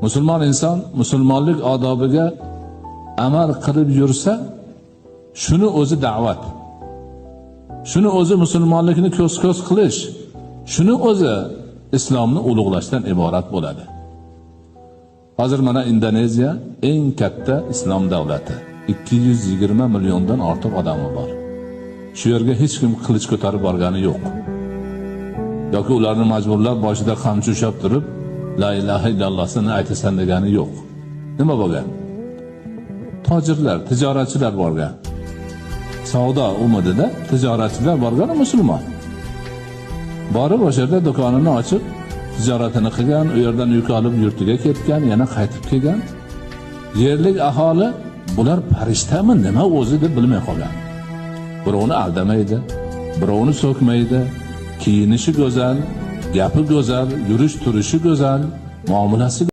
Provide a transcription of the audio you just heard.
Musulmon inson musulmonlik odobiga amal qilib yursa, shuni o'zi da'vat. Shuni o'zi musulmonlikni ko'z-ko'z qilish, shuni o'zi islomni ulug'lashdan iborat bo'ladi. Hozir mana Indoneziya eng katta islom davlati. 220 milliondan ortiq odami bor. Shu yerga hech kim qilich ko'tarib borgani yo'q. Yoki ularni majburlab boshida qamchi ushlab turib, la ilaha illallohni aytasan degani yo'q. Nima bo'lgan? Tojirlar, tijoratchilar borgan. Savdo umidida tijoratchilar borgan, musulmon. Borib o'sha yerda do'konini ochib, tijoratini qilgan, u yerdan yuk olib yurtiga ketgan, yana qaytib kelgan. Yerlik aholi bular farishtami, nima o'zi deb bilmay qolgan. Birovni aldamaydi, birovni so'kmaydi, kiyinishi go'zal, gapi go'zal, yurish turishi go'zal, muomalasi